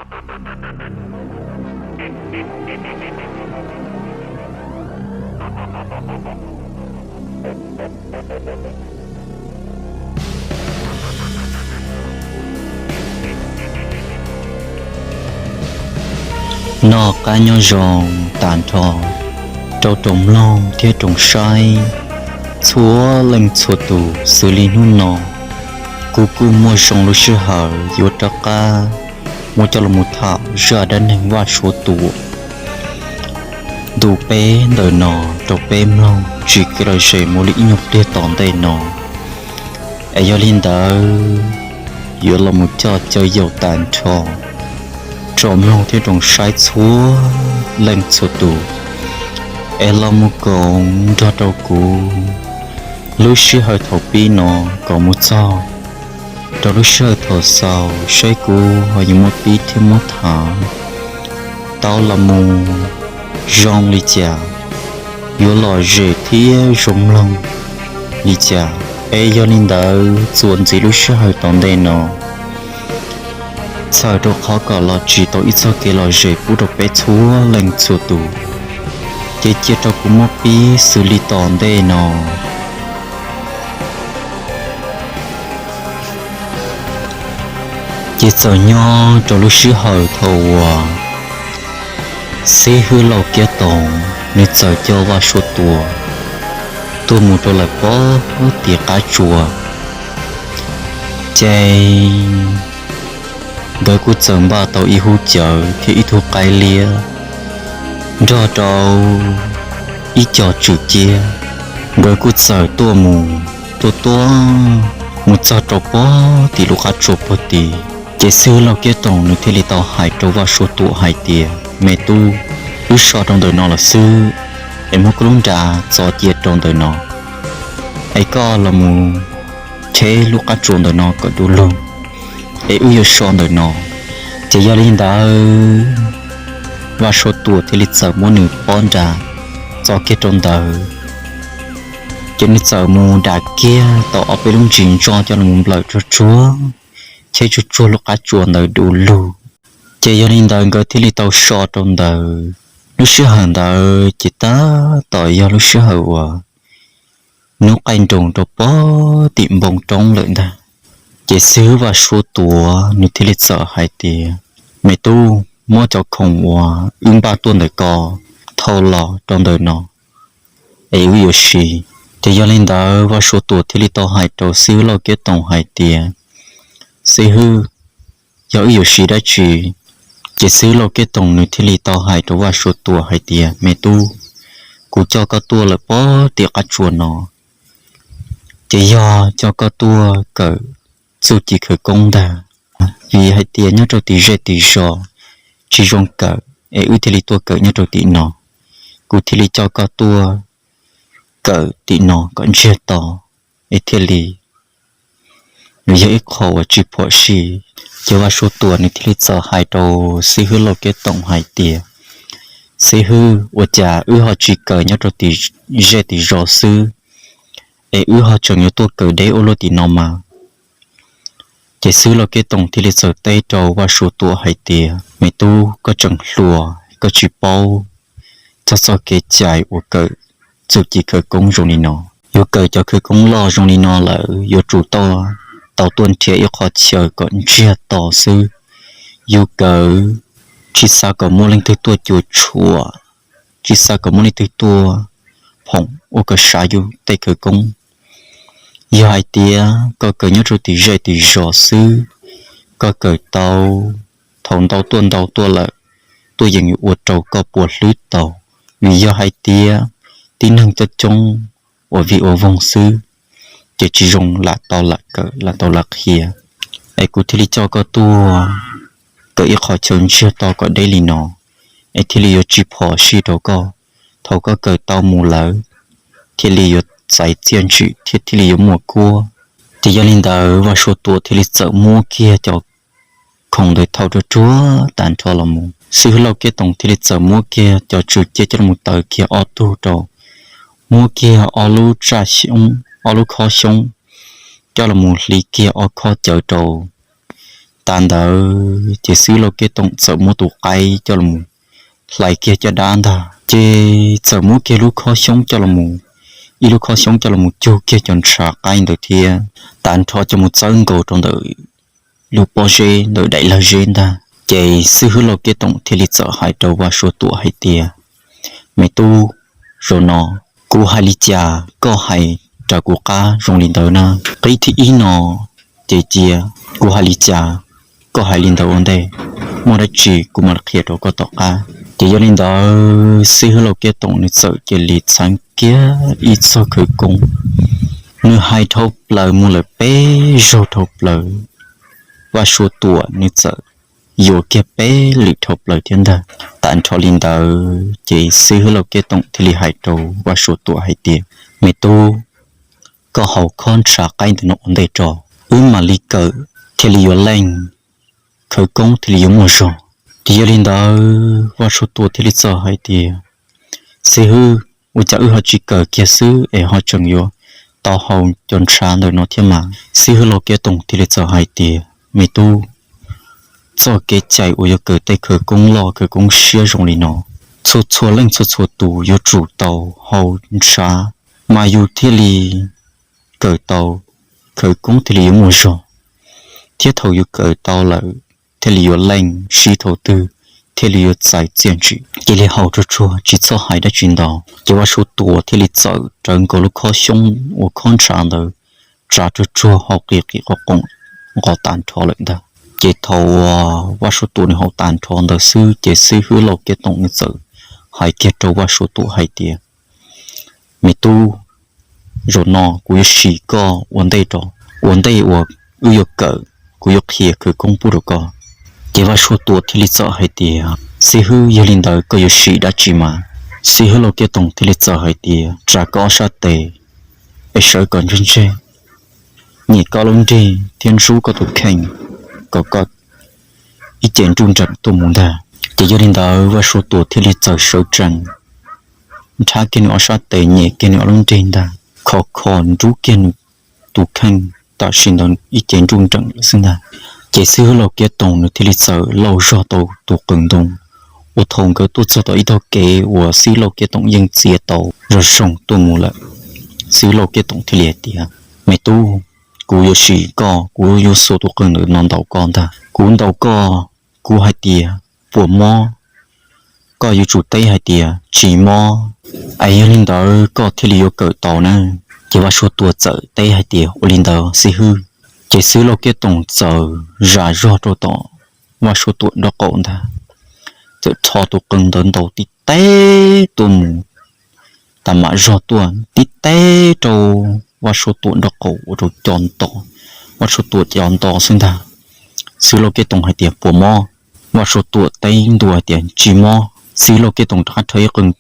Noj qab nyob zoo tas nrho rau tsoom mloog thiab tsoom saib txhua leej txhua tus. Xws li hnub no kuv kuj muaj zoo lub sij hawm yuav rov qab muab coj los tham zaj dab neeg Vaj Suav Tuam ntu peb ntawm no rau peb mloog tsis kev lom zem mus li ib nyuag pliag tom ntej no. Es yog li ntawd yuav los mus coj caw yaum tas nrho tsoom mloog thiab tsoom saib txhua leej txhua tus, es los mus koom nrog rau kuv lub sij hawm thaum pib no kom mus txog rau lub sij hawm thaum xaus saib kuv ho yuav muab pib thiab muab tham tau los mus zoo li cas, yuav lom zem thiab zoo mloog li cas. Es yog li ntawd txuas ntxiv lub sij hawm tom ntej no, txhawm rau qhov kom los tsis tau ib txoj kev lom zem pub rau peb txhua leej txhua tus, ces cia rau kuv muab pib xws li tom ntej no. Ces txawm nyob rau lub sij hawm thaum uas xib hwb Lauj Kiab Toom nws txawm coj Vaj Suav Tuam tuaj mus rau lawm pob tim qab tsua, ces nkawd kuj txawm npaj tau ib hub cawv thiab ib tug qaib liab nrog rau ib co tswm ciab. Nkawd kuj txawm tuaj mus, tuaj tuaj mus txog rau pob tim lub qab tsua puag tim, ces xib hwb Lauj Kiab Toom nws thiaj li tau hais rau Vaj Suav Tuam hais tias, Me tub, wb so rau ntawm no los xwb, es muab koj lub nra txo cia rau ntawm no, es koj los mus cheb lub qab tsua ntawm no kom du lug, es wb yuav so ntawm no. Ces yog li ntawd, Vaj Suav Tuam thiaj li txawm muab nws pob nra txo kiag rau ntawd, ces nws txawm mus dam kiag tau ob peb lub ntsis ntso coj los nplawm tsuag tsuag, cheb tsuag tsuag lub qab tsua ntawd du lug. Ces yog li ntawd nkawd thiaj li tau so rau ntawd. Lub sij hawm ntawd ces tab tom yog lub sij hawm uas hnub qaij nroos rau pob tim npoo roob lawm ntag. Ces xib hwb Vaj Suav Tuam nws thiaj li txawm hais tias, Me tub, muab cov khoom uas wb npaj tuaj ntawm ko thau los rau ntawm no, es wb yuav siv. Ces yog li ntawd Vaj Suav Tuam thiaj li tau hais rau xib hwb Lauj Kiab Toom hais tias, Xib hwb, yog wb yuav siv dab tsi? Ces xib hwb Lauj Kiab Toom nws thiaj li tau hais rau Vaj Suav Tuam hais tias, Me tub, kuv coj koj tuaj lawm pob tim qab tsua no, ces yog coj koj tuaj kawm txuj ci khawv koob ntag. Vim hais tias nyob rau tim zej tim zos tsis zoo kawm, es wb thiaj li tuaj kawm nyob rau tim no. Kuv thiaj li coj koj tuaj kawm tim no kom ntsiag to, es thiaj li nws yog ib qho uas tsis phom sij. Ces Vaj Suav Tuam nws thiaj li txawm hais rau xib hwb Lauj Kiab Toom hais tias, Xib hwb, ua cas wb ho tsis kawm nyob rau tim zej tim zos xwb, es wb ho tseem yuav tuaj kawm deb ua luaj tim no mas? Ces xib hwb Lauj Kiab Toom thiaj li txawm teb rau Vaj Suav Tuam hais tias, Me tub, koj tseem hluas, koj tsis paub txog txoj kev cai uas kawm txuj ci khawv koob zoo li no. Yuav kawm cov khawv koob loj zoo li no lawm yuav tsum tau, tau tuaj nrhiav ib qho chaw kom ntsiag to xwb. Yus kawm tsis xav kom muaj leej twg tuaj cuam tshuam, tsis xav kom muaj leej twg tuaj phoom ua kom sav yus tej khawv koob. Yog hais tias koj kawm nyob rau tim zej tim zos xwb, koj kawm tau, thaum ntau tuaj ntau tuaj lawm, tuaj yeem yuav ua rau koj puas hlwb tau. Vim yog hais tias tib neeg coob coob uas vij ua voog xwb, ces tsis zoo lam tau lam kawm lam tau lam qhia. Es kuv thiaj li coj koj tuaj kawm ib qho chaw ntsiag to kom deb li no, es thiaj li yuav tsis phom sij rau koj. Thaum koj kawm tau mus lawm, thiaj li yuav txais txiaj ntsig thiab thiaj li yuav muaj kuab. Ces yog li ntawd Vaj Suav Tuam thiaj li txawm muab kiag cov khoom ntawd thau ruaj ruaj tag nrho los mus. Xib hwb Lauj Kiab Toom thiaj li txawm muab kiag cov tswm ciab coj los taws kiag ob tug rau, muab kiag ob lub tsaj xyoob, ob lub khob xyoob coj los mus hliv kiag ob khob cawv rau, Tas ntawd ces xib hwb Lauj Kev Toom txawm muab tus qaib coj los hlais kiag caj dab ntag, ces txawm muab kiag lub khob xyoob coj los, ib lub khob xyoob coj los cug kiag cov ntshav qaib ntawd thiab, tag nrho coj mus txawb nkaus rau ntawm lub pob zeb ntawm daim lag zeb ntag. Ces xib hwb Lauj Kev Toom thiaj li txawm hais rau Vaj Suav Tuam hais tias, Me tub, zaum no kuv hais li cas koj hais raws kuv qab zoo li ntawd na. Qib thib ib no ces cia kuv hais li cas koj hais li ntawd ua ntej, muaj dab tsi kuv mam li qhia rau koj tom qab. Ces yog li ntawd xib hwb Lauj Kev Toom nws txawm cia li txheev kiag ib txoj khawv koob, nws hais dhau plaws mus lawm peb zaug dhau plaws, Vaj Suav Tuam nws txawm yuav kiag peb lwm dhau plaws thiab ntag. Tag nrho li ntawd ces xib hwb Lauj Kev Toom thiaj li hais rau Vaj Suav Tuam hais tias, Me tub, koj haus khob ntshav qaib ntawm no ua ntej tso, wb mam li kawm thiaj li yuav leej, khawv koob thiaj li yuav muaj zog. Ces yog li ntawd Vaj Suav Tuam thiaj li txawm hais tias, Xib hwb, ua cas wb ho tsis kawm kiag xwb es ho tseem yuav tau haus cov ntshav ntawm no thiab mas? Xib hwb Lauj Kev Toom thiaj li txawm hais tias, Me tub, txoj kev cai uas yuav kawm tej khawv koob loj khawv koob siab zoo li no, txhua txhua leej txhua txhua tus yuav tsum tau haus ntshav mas yus thiaj li kawm tau, khawv koob thiaj li yuav muaj zog, thiab thaum yus kawm tau lawm thiaj li yuav leej, siv thaum twg thiaj li yuav txais txiaj ntsig. Cia li haus tsuag tsuag, tsis txhob hais dab tsi ntau. Ces Vaj Suav Tuam thiaj li txawm rawv nkaus lub khob xyoob uas khob ntshav ntawd tsa tsuag tsuag haus qis qis qos qoom nqos tag nrho lawm ntag. Ces thaum uas Vaj Suav Tuam nws haus tag nrho ntawd xwb ces xib hwb Lauj Kev Toom nws txawm hais kiag rau Vaj Suav Tuam hais tias, Me tub, zaum no kuv yuav sim koj ua ntej rau, ua ntej uas wb yuav kawm, kuv yuav qhia khawv koob pub rau koj. Ces Vaj Suav Tuam thiaj li txawm hais tias, Xib hwb, yog li ntawd koj yuav sim dab tsi mas? Xib hwb Lauj Kev Toom thiaj li txawm hais tias, Tsa koj ob sab tes es sawv kom ntseg ntseg, nyem koj lub nrig thiab ntsub koj tus kheej kom koj ib ce nruj nreem tuaj mus ntag. Ces yog li ntawd Vaj Suav Tuam thiaj li txawm sawv tsees, nrhab kiag nws ob sab tes, nyem kiag nws ob lub nrig ntag, khov kho nrub kiag nws tus kheej, tam sim ntawd ib ce nruj nreem lawm xwb ntag. Ces xib hwb Lauj Kev Toom nws thiaj li txawm lauj zog tau tus qws ntoo, uas thaum nkawd tuaj txog tom ib tog kev uas xib hwb Lauj Kev Toom yeej txiav tau zoo zoo tuaj mus lawm. Xib hwb Lauj Kev Toom thiaj li hais tias, Me tub, kuv yuav sim koj, kuv yuav xuas tus qws ntawm no ntaus koj ntag. Kuv ntaus koj, kuv hais tias puas mob, koj yuav tsum teb hais tias tsis mob, es yog li ntawd koj thiaj li yuav kawm tau na. Ces Vaj Suav Tuam txawm teb hais tias, Ua li ntawd xib hwb. Ces xib hwb Lauj Kev Toom txawm zam zog rau tom Vaj Suav Tuam nraub qaum ntag, txawm rho tus qws ntawd ntaus tib teb tuaj mus, tas mam zog tuaj tib teb rau Vaj Suav Tuam nraub qaum ua rau co nto, Vaj Suav Tuam co nto xwb ntag. Xib hwb Lauj Kev Toom hais tias, Puas mob? Vaj Suav Tuam teb ntua hais tias, Tsis mob. Xib hwb Lauj Kev Toom rov qab rho ib qws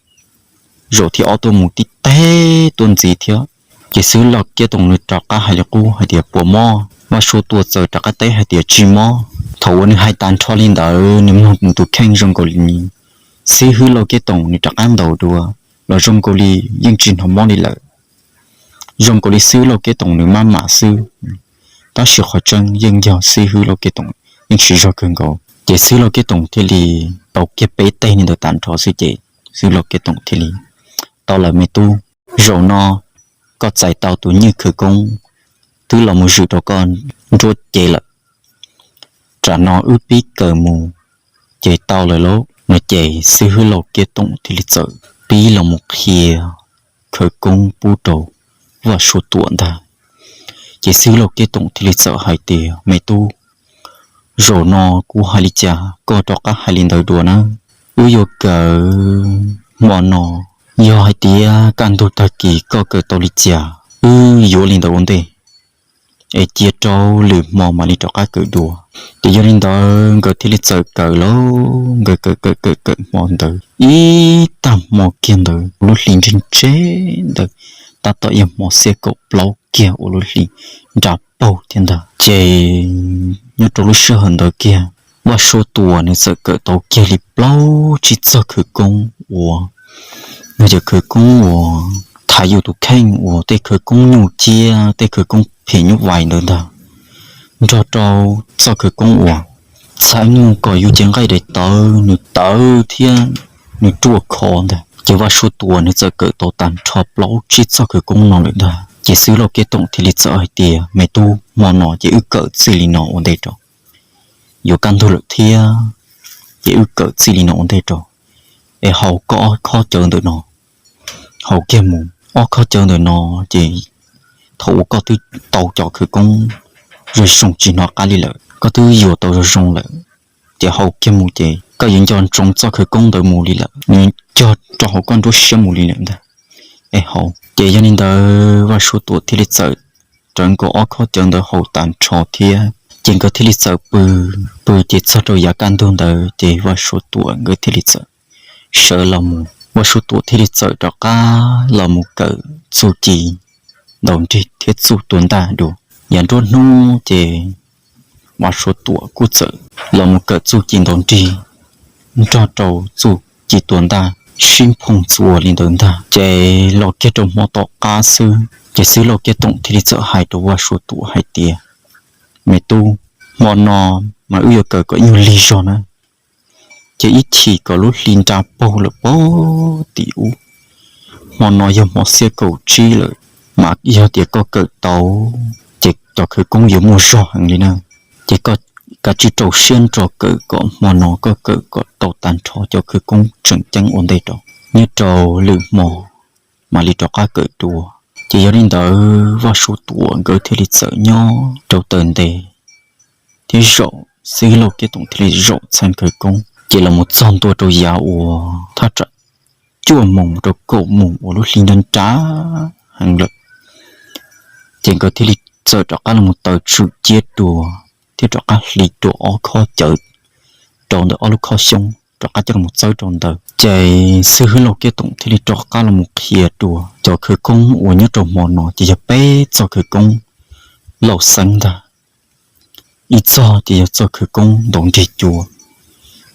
zaum thib ob tuaj mus tib teb tuaj ntxiv thiab. Ces xib hwb Lauj Kev Toom nws rov qab hais li qub hais tias, Puas mob? Vaj Suav Tuam txawm rov qab teb hais tias, Tsis mob. Thaum uas nws hais tas nrho li ntawd nws mloog nws tus kheej zoo nkaus li xib hwb Lauj Kev Toom nws rov qab ntaus dua los zoo nkaus li yeej tsis hnov mob li lawm, zoo nkaus li xib hwb Lauj Kev Toom nws maj mam xwb. Tab sis qhov tseeb yeej yog xib hwb Lauj Kev Toom yeej siv zog kawg nkaus. Ces xib hwb Lauj Kev Toom thiaj li tau kiag peb teg li ntawd tas nrho xwb ces xib hwb Lauj Kev Toom thiaj li, Tau lawm me tub, zaum no koj txais tau tus nyiaj khawv koob twb los mus zwm rau koj nruab cev lawm. Tam no wb pib kawm mus ces tau lawm lauj. No ces xib hwb Lauj Kev Toom thiaj li txawm pib los mus qhia khawv koob pub rau Vaj Suav Tuam ntag. Ces xib hwb Lauj Kev Toom thiaj li txawm hais tias, Me tub, zaum no kuv hais li cas koj rov qab hais li ntawd dua nawb. Wb yuav kawm hmo no, yog hais tias kaj ntug tag kis koj kawm tau li cas wb yuav li ntawd ua ntej, es cia rau lwm hmo mam li rov qab kawm dua. Ces yog li ntawd nkawd thiaj li txawm kawm lauj, nkawd kawm kawm kawm kawm hmo ntawd ib tag hmo kiag ntawd lub hli ntseg ntseg ntawd, tab tom yog hmo xiab kaum plaub kiag uas lub hli nra paug thiab ntag. Ces nyob rau lub sij hawm ntawd kiag Vaj Suav Tuam nws txawm kawm tau kiag li plaub tsib txog khawv koob uas, yog cov khawv koob uas thav yus tus kheej uas tej khawv koob nyuj ciab tej khawv koob phim nyuj vais ntawd ntag. nrog rau txoj khawv koob uas txheeb mus kom yus cev nqaij daim tawv nws tawv thiab nws ruaj khov ntag. Ces Vaj Suav Tuam nws txawm kawm tau tag nrho plaub tsib txoj khawv koob no lawm ntag. Ces Xib Hwb Lauj Kev Toom thiaj li txawm hais tias, Me tub, hmo no ces wb kawm txij li no ua ntej rau. Yuav kaj ntug lawm thiab, ces wb kawm txij li no ua ntej rau. Es haus koj ob khob cawv ntawm no, haus kiag mus ob khob cawv ntawm no, ces thaum uas koj twb tau cov khawv koob zoo zoo tsis hnov qab li lawm, koj twb yuav tau zoo zoo lawm, ces haus kiag mus ces koj yuav nco ntsoov txoj khawv koob ntawd mus li lawm, nws cog rau hauv koj nruab siab mus li lawm ntag. Es haus. Ces yog li ntawd Vaj Suav Tuam thiaj li txawm rawv nkaus ob khob cawv ntawd haus tag nrho thiab, ces nkawd thiaj li txawm pw. Pw ces txog rau yav kaj ntug ntawd ces Vaj Suav Tuam nkawd thiaj li txawm sawv los mus, Vaj Suav Tuam thiaj li txawm rov qab los mus kawm txuj ci ntaus nrig thiab txuj tua ntaj dua. Yav nruab hnub ces Vaj Suav Tuam kuj txawm los mus kawm txuj ci ntaus nrig nrog rau txuj ci tua ntaj sib nphoo txuas li ntawd ntag. Ces los kiag rau hmo tom qab xwb ces Xib Hwb Lauj Kev Toom thiaj li txawm hais rau Vaj Suav Tuam hais tias, Me tub, hmo no mas wb yuav kawm kom ib nyuag lig zog na, ces ib chim kom lub hli nra paug lawm pog tim ub. Hmo no yog hmo xiab kaum tsib lawm, mas yog tias koj kawm tau ces cov khawv koob yuav muaj zog heev li na. Ces koj kav tsij rau siab nrog kawm kom hmo no koj kawm kom tau tag nrho cov khawv koob tseem ceeb ua ntej rau, nyob rau lwm hmo mam li rov qab kawm dua. Ces yog li ntawd Vaj Suav Tuam nkawd thiaj li txawm nyob rau taw nte thiab zaum, Xib Hwb Lauj Kev Toom thiaj li zaum txheeb khawv koob ces los mus txog ntua rau yav uas thaj tsam cuaj moos rau kaum moos uas lub hli nra nra heev lawm. Ces nkawd thiaj li txawm rov qab los mus taws tswm ciab dua thiab rov qab hliv dua ob khob cawv rau ntawm ob lub khob xyoob rov qab coj los txawb rau ntawd. Ces Xib Hwb Lauj Kev Toom thiaj li rov qab los mus qhia dua cov khawv koob uas nyob rau hmo no ces yog peb txoj khawv koob lauj xeeb ntag. Ib txoj ces yog txoj khawv koob ntaus nrig cua,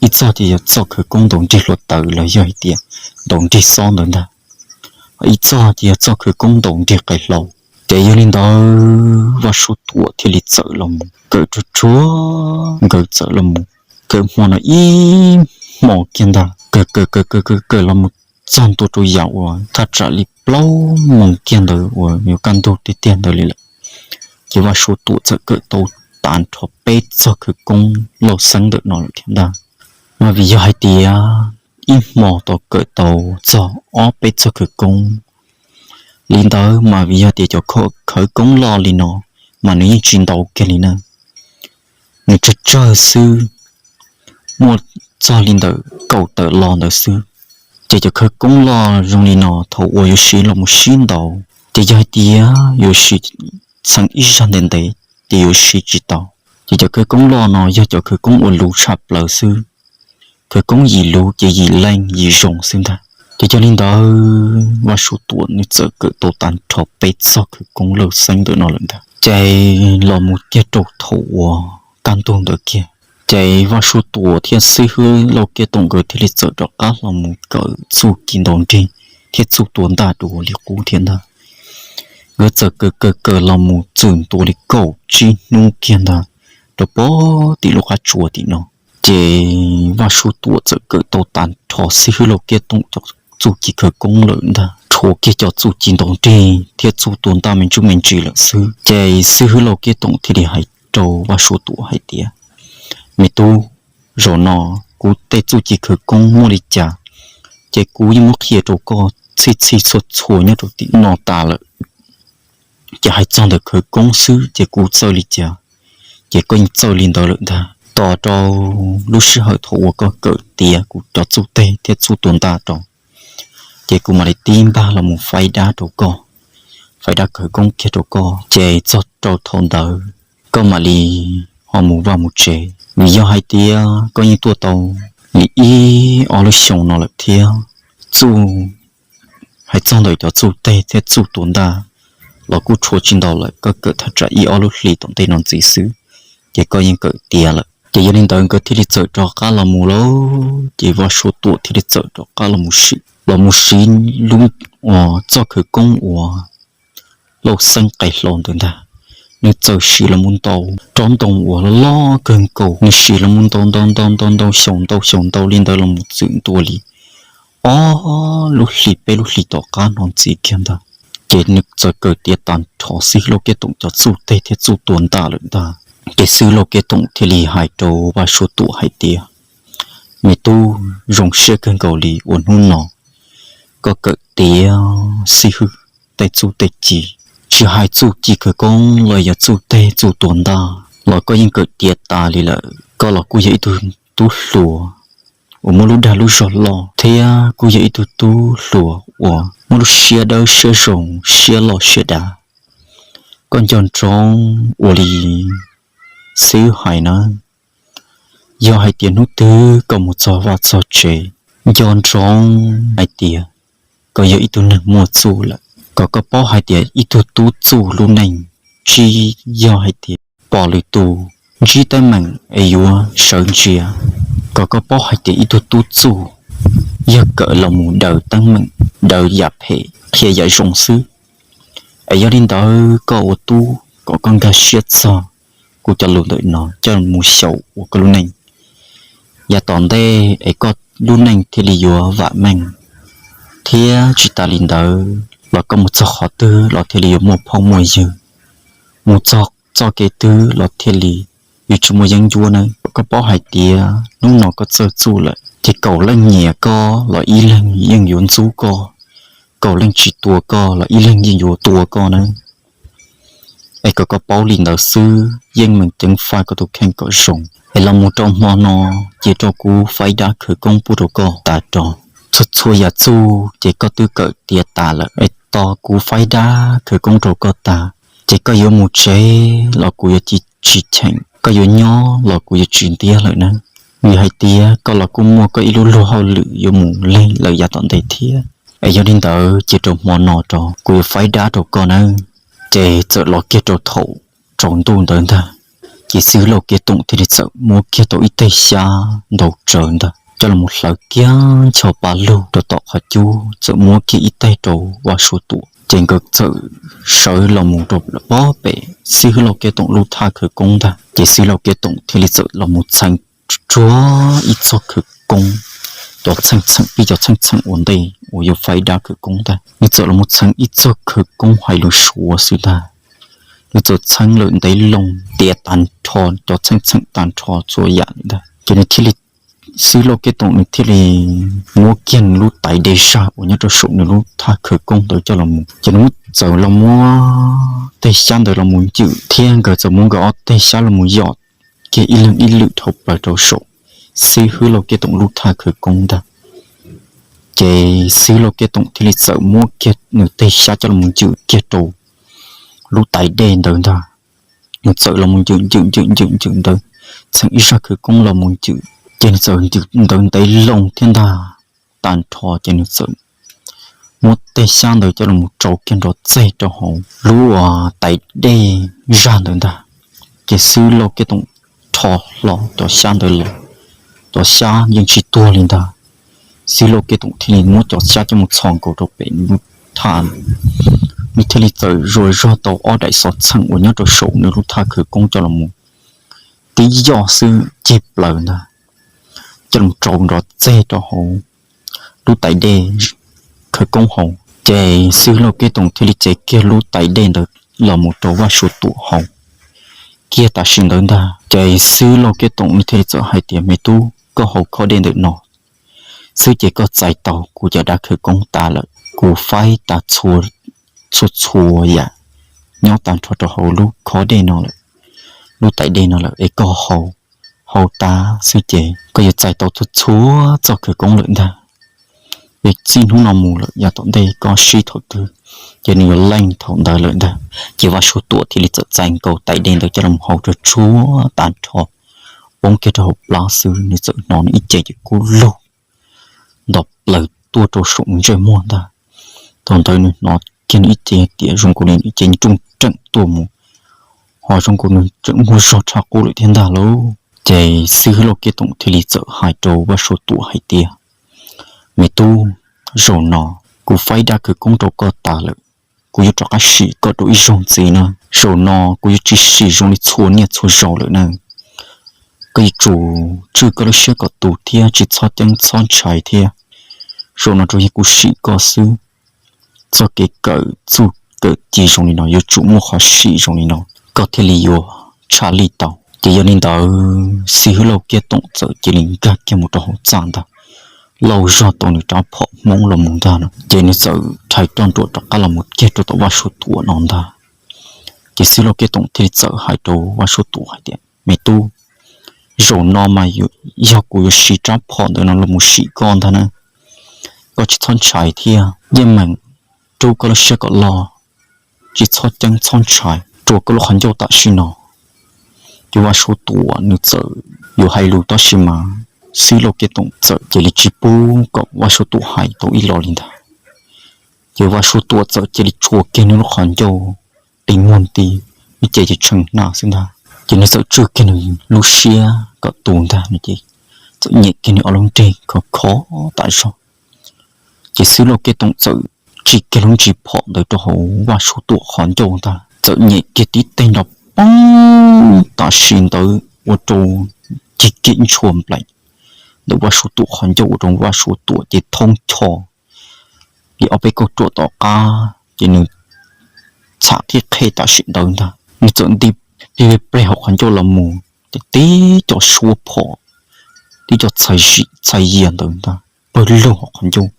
ib txoj ces yog txoj khawv koob ntaus nrig hluav taws los yog hais tias ntaus nrig xob ntawd ntag, ib txoj ces yog txoj khawv koob ntaus nrig qe hlau. Ces yog li ntawd Vaj Suav Tuam thiaj li txawm los mus kawm ruaj ruaj, nkawd txawm los mus kawm hmo no ib hmos kiag ntag, kawm kawm kawm kawm kawm kawm los mus txog ntua rau yav uas thaj tsam li plaub moos kiag ntawd uas yuav kaj ntug tiag tiag ntawd li lawm. Ces Vaj Suav Tuam txawm kawm tau tag nrho peb txoj khawv koob lauj xeeb ntawm no lawm thiab ntag. Mas vim yog hais tias ib hmos tau kawm tau txog ob peb txoj khawv koob li ntawd, mas vim yog tias cov khawv koob loj li no mas nws yeej tsis ntau kiag li na, nws tsawg tsawg xwb, muaj txog li ntawm kaum tawm lo ntawd xwb. Ces cov khawv koob loj zoo li no thaum uas yuav siv los mus sib ntaus, ces yog hais tias yuav siv txheem ib zag ntev ntev ces yuav siv tsis tau. Ces cov khawv koob loj no yog cov khawv koob uas luv tshaj plaws xwb, khawv koob yim luv ces yim leej yim zoo xwb ntag. Ces yog li ntawd Vaj Suav Tuam nws txawm kawm tau tag nrho peb txoj khawv koob lauj xeeb ntawm no lawm ntag. Ces los mus kiag rau thaum uas kaj ntug ntawd kiag, ces Vaj Suav Tuam thiab Xib Hwb Lauj Kev Toom nkawd thiaj li txawm rov qab los mus kawm txuj ci ntaus nrig thiab txuj tua ntaj dua li qub thiab ntag. Nkawd txawm kawm kawm kawm los mus txwm ntua li kaum tsib hnub kiag ntag, rau pog tim lub qab tsua tim no. Ces Vaj Suav Tuam txawm kawm tau tag nrho Xib Hwb Lauj Kev Toom cov txuj ci khawv koob lawm ntag, tshuav kiag cov txuj ci ntaus nrig thiab txuj tua ntaj me ntsuj me ntsis lawm xwb. Ces Xib Hwb Lauj Kev Toom thiaj li hais rau Vaj Suav Tuam hais tias, Me tub, zaum no kuv tej txuj ci khawv koob muaj li cas, ces kuv yeej muab qhia rau koj txhij txhij txhua txhua nyob rau tim no tas lawm. Ces hais txog ntawm khawv koob xwb ces kuv txawj li cas, ces koj yeej txawj li ntawd lawm ntag. Tos rau lub sij hawm thaum uas koj kawm tiav kuv cov txuj teg thiab txuj tua ntaj rau, ces kuv mam li tib npaj los mus faib dab rau koj, faib dab khawv koob kiag rau koj, ces txog rau thaum ntawd koj mam li ho mus vaj mus tsev. Vim yog hais tias koj yeej tuaj tau li ib ob lub xyoo no lawm thiab, txuj, hais txog ntawm cov txuj teg thiab txuj tua ntaj los kuj tshuav tsis ntau lawm, koj kawm thaj tsam ib ob lub hlis tom ntej no ntxiv xwb, ces koj yeej kawm tiav lawm. Ces yog li ntawd nkawd thiaj li txawm rov qab los mus lawm. Ces Vaj Suav Tuam thiaj li txawm rov qab los mus siv, los mus siv lub, uas txoj khawv koob uas lauj xeeb qe hlau ntawd ntag, Nws txawm siv los mus ntaus tsob ntoo uas loj loj kawg nkaus, nws siv los mus ntaus ntaus ntaus ntaus ntaus xyaum ntaus xyaum ntaus li ntawd los mus txwm ntua li ob lub hlis peb lub hlis tom qab no ntxiv kiag ntag. Ces nws txawm kawm tiav tag nrho Xib Hwb Lauj Kev Toom cov txuj teg thiab txuj tua ntaj lawm ntag. Ces Xib Hwb Lauj Kev Toom thiaj li hais rau Vaj Suav Tuam hais tias, Me tub, zoo siab kawg nkaus li uas hnub no koj kawm tiav Xib Hwb tej txuj tej ci, tsis hais txuj ci khawv koob los yog txuj teg txuj tua ntaj los koj yeej kawm tiav tas li lawm. Koj los kuj yog ib tug tub hluas uas muaj lub dag lub zog loj thiab kuj yog ib tug tub hluas uas muaj lub siab dawb siab zoo, siab loj siab dav. Koj nco ntsoov ua li Xib Hwb hais na, yog hais tias hnub twg koj mus txog vaj txog tsev, nco ntsoov hais tias koj yog ib tug neeg muaj txuj lawm. Kom koj paub hais tias ib tug tub txuj lub neej tsis yog hais tias pom lwm tus ntsib teeb meem es yuav sawv ntsia. Kom koj paub hais tias ib tug tub txuj yog kawm los mus daws teeb meem, daws yam phem qhia yam zoo xwb. Es yog li ntawd koj ua tub kom koj nkag siab txog kuv cov lus ntawm no coj mus xyaum ua koj lub neej. Yav tom ntej es koj lub neej thiaj li yuav vam meej, thiab tsis tas li ntawd los koj mus txog qhov twg los thiaj li yuav muaj phooj muaj ywg, mus txog txoj kev twg los thiaj li yuav tsis muaj yeeb ncuab nawb. Koj paub hais tias hnub no koj txawj txuj lawm ces kaum leej nyiam koj los ib leeg yeej yuav ntxub koj, kaum leej tsis tua koj los ib leeg yeej yuav tua koj nawb. Es kom koj paub li ntawd xwb, yeej meem ceev faj koj tus kheej kom zoo. Es los mus rau hmo no cia rau kuv faib dab khawv koob pub rau koj tas rau. Txhua txhua yam txuj ces koj twb kawm tiav tas lawm, es tos kuv faib dab khawv koob rau koj tas ces koj yuav mus tsev los kuv yuav tsis cheem, koj yuav nyob los kuv yuav tsis ntiab lawm na. Vim hais tias koj los kuj muaj koj ib lub luag hauj lwm yuav mus leeg lawm yav tom ntej thiab. Es yog li ntawd cia rau hmo no rau kuv yuav faib dab rau koj nawb. Ces txawm los kiag rau thaum tsaus ntuj ntawd ntag, ces Xib Hwb Lauj Kev Toom thiaj li txawm muab kiag tau ib teg xyab ntau tsawv ntag coj los mus hlawv kiag ncho pa lug rau tom qhov cub, txawm muab kiag ib teg rau Vaj Suav Tuam. Ces nkawd txawm sawv los mus rau pob pem Xib Hwb Lauj Kev Toom lub thaj khawv koob ntag. Ces Xib Hwb Lauj Kev Toom thiaj li txawm los mus txheev tsuag ib txog khawv koob, cov txheej txheem, pib cov txheej txheem ua ntej uas yuav faib dab khawv koob ntag. Nws txawm los mus txheev ib txog khawv koob hais lus Suav xwb ntag. Nws txawm txheeb lawm ntev loo tiav tag nrho cov txheej txheem tag nrho txhua yam li ntag. Ces nws thiaj li, Xib Hwb Lauj Kev Toom nws thiaj li muab kiag nws lub tais dej zag uas nyob rau saum nws lub thaj khawv koob ntawd coj los mus. Ces nws muab, txawm los muab teg xyab ntawd los mus ncwm thiab nkawd txawm muab nkawd ob teg xyab los mus yom kiag ib leeg ib lwm dhau plaws rau saum Xib Hwb Lauj Kev Toom lub thaj khawv koob ntag. Ces Xib Hwb Lauj Kev Toom thiaj li txawm muab kiag nws teg xyab coj los mus ncwm kiag rau lub tais dej ntawd ntag. Nws txawm los mus ncwm ncwm ncwm ncwm ncwm ntawd, txheem ib zaj khawv koob los mus ncwm, ces nws txawm ncwm ntawd ntev loo thiab ntag. Tag nrho ces nws txawm muab teg xyab ntawd coj los mus rau kiag nrov txeg rau hauv lub uas tais dej zag ntawd ntag. Ces Xib Hwb Lauj Kev Toom rho hlo cov xyab ntawd los, cov xyab yeej tsis tuag li ntag. Xib Hwb Lauj Kev Toom thiaj li muab cov xyab coj mus txhos nkaus rau pem nws lub thaj, nws thiaj li txawm zuas zog tau ob daim xov txheem uas nyob rau saum nws lub thaj khawv koob coj los mus, tib yoj xwb cig plaws ntag, coj los rau nrov txeg rau hauv lub tais dej khawv koob hauv. Ces Xib Hwb Lauj Kev Toom thiaj li cev kiag lub tais dej ntawd los mus rau Vaj Suav Tuam haus kiag tam sim ntawd ntag. Ces Xib Hwb Lauj Kev Toom nws thiaj li txawm hais tias, Me tub, koj haus khob dej ntawm no xwb ces koj txais tau kuv cov dab khawv koob tas lawm. Kuv faib tas txhua txhua yam nyob tag nrho rau hauv lub khob dej no lawm, lub tais dej no lawm, es koj haus, haus tas xwb ces koj yuav txais tau txhua txhua txoj khawv koob lawm ntag. Ces txij hnub no mus lawm yav tom ntej koj sib thaum twg ces nws yuav leej thaum ntawd lawm ntag. Ces Vaj Suav Tuam thiaj li txawm txais nkaus tais dej ntawd coj los haus rau tsuag tag nrho, poob kiag rau hauv plab xwb, nws txawm hnov nws ib ce ces kub lug nto plaws tuaj rau saum nws ntsej muag ntag. Thaum ntawd nws hnov kiag nws ib ce tias zoo nkaus li nws ib ce nruj nreem tuaj mus, ho zoo nkaus nws tseem muaj zog tshaj qub lawm thiab ntag lauj. Ces Xib Hwb Lauj Kev Toom thiaj li txawm hais rau Vaj Suav Tuam hais tias, Me tub, zaum no kuv faib dab khawv koob rau koj tas lawm, kuv yuav rov qab sim koj rau ib zaug ntxiv na. Zaum no kuv yuav tsis sim zoo li txhua niaj txhua zaus lawm na. Koj yuav tsum tswj koj lub siab kom tus thiab tsis txhob ceeb txhob ntshai thiab. Zaum no rau yog kuv sim koj xwb. Txoj kev kawm txuj kawm ci zoo li no yuav tsum muaj qhov sim zoo li no, koj thiaj li yuav tshaj lij tau. Ces yog li ntawd, xib hwb Lauj Kiab Toom txawm cia li nkag kiag mus rau hauv txaj ntag. Lauj zog tau nws rab phom Hmoob los mus ntag no, ces nws txawm rhais roj nruam rov qab los mus kiag rau tom Vaj Suav Tuam no ntag. Ces xib hwb Lauj Kiab Toom thiaj li txawm hais rau Vaj Suav Tuam hais tias, Me tub, zaum no mas yog kuv yuav siv rab phom ntawd no los mus sim koj ntag na. Koj tsis txhob ntshai thiab, yeej meem rub koj lub siab kom loj, tsis txhob ceeb txhob ntshai, rua koj lub qhov ncauj tam sim no. Ces Vaj Suav Tuam nws txawm yuav hais lus tab sis mas xib hwb Lauj Kiab Toom txawm cia li tsis pub kom Vaj Suav Tuam hais tau ib los li ntag. Ces Vaj Suav Tuam txawm cia li tshua kiag nws lub qhov ncauj, tis muag nti, ib ce ces tshee hnab xwb ntag. Ces nws txawm tswj kiag nws lub siab kom tus ntag no ces txawm nyem kiag nws ob lub nrig khov khov tas zog. Ces xib hwb Lauj Kiab Toom txawm tsim kiag lub ntsis phom ntawd rau hauv Vaj Suav Tuam qhov ncauj ntag, txawm nyem kiag tib teg nrov poob tam sim ntawd ua rau cig kim ntshua nplaim ntawm Vaj Suav Tuam qhov ncauj ua rau Vaj Suav Tuam ces thoob cho li ob peb kauj ruam tom qab ces nws txham qhib qhe tam sim ntawd ntag. Nws txawm nti plig pleg hauv qhov ncauj los mus ces tib co suab phom, tib co txhais yias ntawd ntag pawg lug hauv qhov ncauj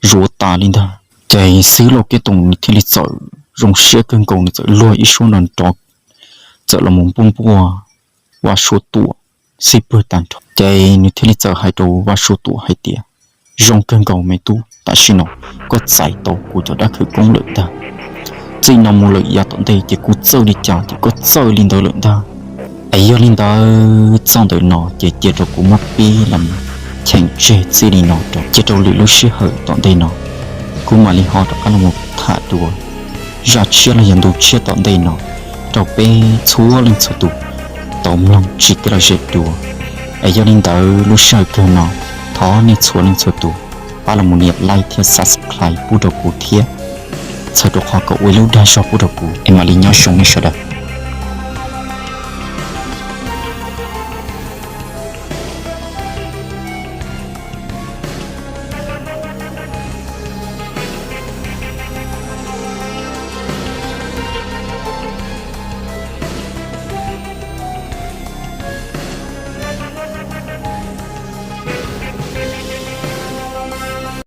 zuav tas li ntag. Ces xib hwb Lauj Kiab Toom nws thiaj li txawm zoo siab kawg nkaus, nws txawm luag ib suab nrov nrov txawm los mus npuaj npuaj Vaj Suav Tuam xib pwg tag nrho. Ces nws thiaj li txawm hais rau Vaj Suav Tuam hais tias, Zoo kawg nkaus me tub, tam sim no koj txais tau kuv cov dab khawv koob lawm ntag. Txij no mus lawm yav tom ntej ces kuv txawj li cas ces koj txawj li ntawd lawm ntag. Es yog li ntawd txoj ntawm no ces cia rau kuv muab pib los cheem tseg txij li no rau, cia rau lwm lub sij hawm tom ntej no kuv mam li ho rov qab los mus tham dua zaj tshiab los yog ntu tshiab tom ntej no rau peb txhua leej txhua tus tau mloog tsis kev lom zem dua. Es yog li ntawd lub sij hawm kawg no thov nej txhua leej txhua tus pab los mus nias like thiab subscribe pub rau kuv thiab, txhawm rau qhov kom ua ib lub dag zog pub rau kuv es mam li nyob zoo nej sawv daws.